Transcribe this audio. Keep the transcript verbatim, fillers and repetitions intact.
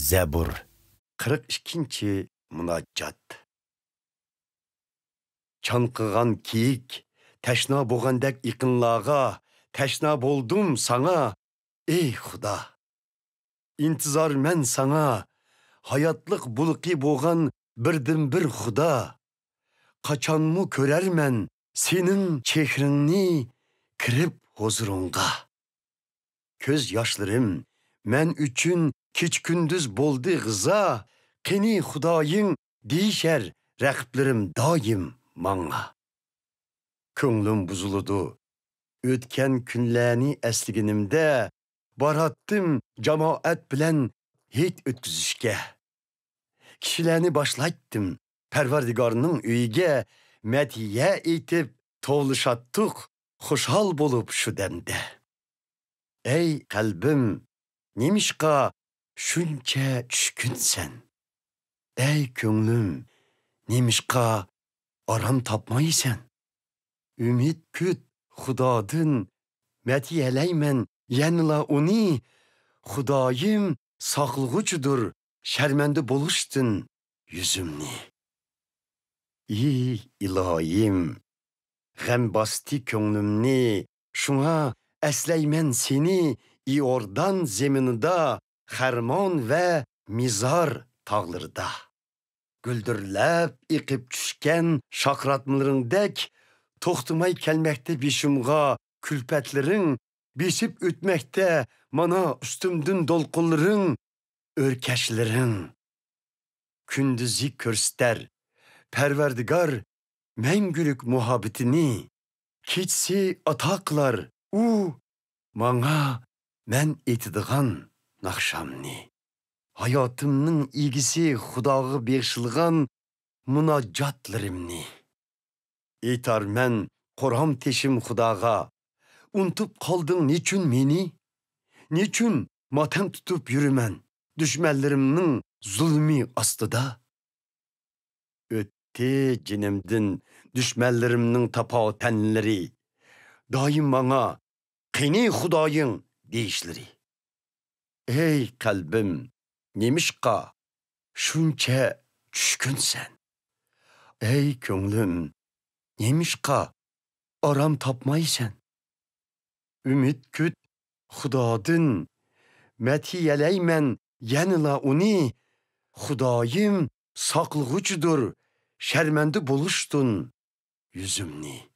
زەبۇر. قىرىق ئىككىنچى مۇناجات. چانقىغان كېيىك، تەشنا بولغاندەك ئېقىنلارغا، تەشنا بولدۇم ساڭا، ئەي خۇدا. ئىنتىزارمەن ساڭا، ھاياتلىق بۇلىقى بولغان بىردىنبىر خۇدا. قاچانمۇ كۆرەرمەن سېنىڭ چېھرىڭنى كىرىپ ھۇزۇرۇڭغا. كۆز ياشلىرىم مەن ئۈچۈن كېچە-كۈندۈز بولدى غىزا، قېنى خۇدايىڭ دېيىشەر رەقىبلىرىم دائىم ماڭا. كۆڭلۈم بۇزۇلىدۇ ئۆتكەن كۈنلەرنى ئەسلىگىنىمدە، باراتتىم جامائەت بىلەن ھېيت ئۆتكۈزۈشكە. كىشىلەرنى باشلايتتىم پەرۋەردىگارنىڭ ئۆيىگە، مەدھىيە ئېيتىپ توۋلىشاتتۇق خۇشال بولۇپ شۇ دەمدە. ئەي قەلبىم، نېمىشقا شۇنچە چۈشكۈنسەن؟ ئەي كۆڭلۈم، نېمىشقا ئارام تاپمايسەن؟ ئۈمىد كۈت خۇدادىن، مەدھىيەلەيمەن يەنىلا ئۇنى، خۇدايىم ساقلىغۇچىدۇر شەرمەندە بولۇشتىن يۈزۈمنى. ئى ئىلاھىم، غەم باستى كۆڭلۈمنى، شۇڭا ئەسلەيمەن سېنى ئىئوردان زېمىنىدا، خەرمون ۋە مىزار تاغلىرىدا. گۈلدۈرلەپ ئېقىپ چۈشكەن شاقراتمىلىرىڭدەك، توختىماي كەلمەكتە بېشىمغا كۈلپەتلىرىڭ، بېسىپ ئۆتمەكتە مانا ئۈستۈمدىن دولقۇنلىرىڭ، ئۆركەشلىرىڭ. كۈندۈزى كۆرسىتەر پەرۋەردىگار مەڭگۈلۈك مۇھەببىتىنى، كېچىسى ئاتا قىلار ئۇ ماڭا مەن ئېيتىدىغان ناخشامنى. ھاياتىمنىڭ ئىگىسى خۇداغا بېغىشلىغان مۇناجاتلىرىمنى. ئېيتارمەن قورام تېشىم خۇداغا، ئۇنتۇپ قالدىڭ نېچۈن مېنى؟ نېچۈن ماتەم تۇتۇپ يۈرىمەن دۈشمەنلىرىمنىڭ زۇلمى ئاستىدا؟ ئۆتتى جېنىمدىن دۈشمەنلىرىمنىڭ تاپاۋۇت تەنلىرى، دائىم ماڭا، قېنى خۇدايىڭ دېيىشلىرى. ئەي قەلبىم، نېمىشقا شۇنچە چۈشكۈنسەن؟ ئەي كۆڭلۈم، نېمىشقا ئارام تاپمايسەن؟ ئۈمىد كۈت خۇدادىن، مەدھىيەلەيمەن يەنىلا ئۇنى، خۇدايىم ساقلىغۇچىدۇر شەرمەندە بولۇشتىن يۈزۈمنى.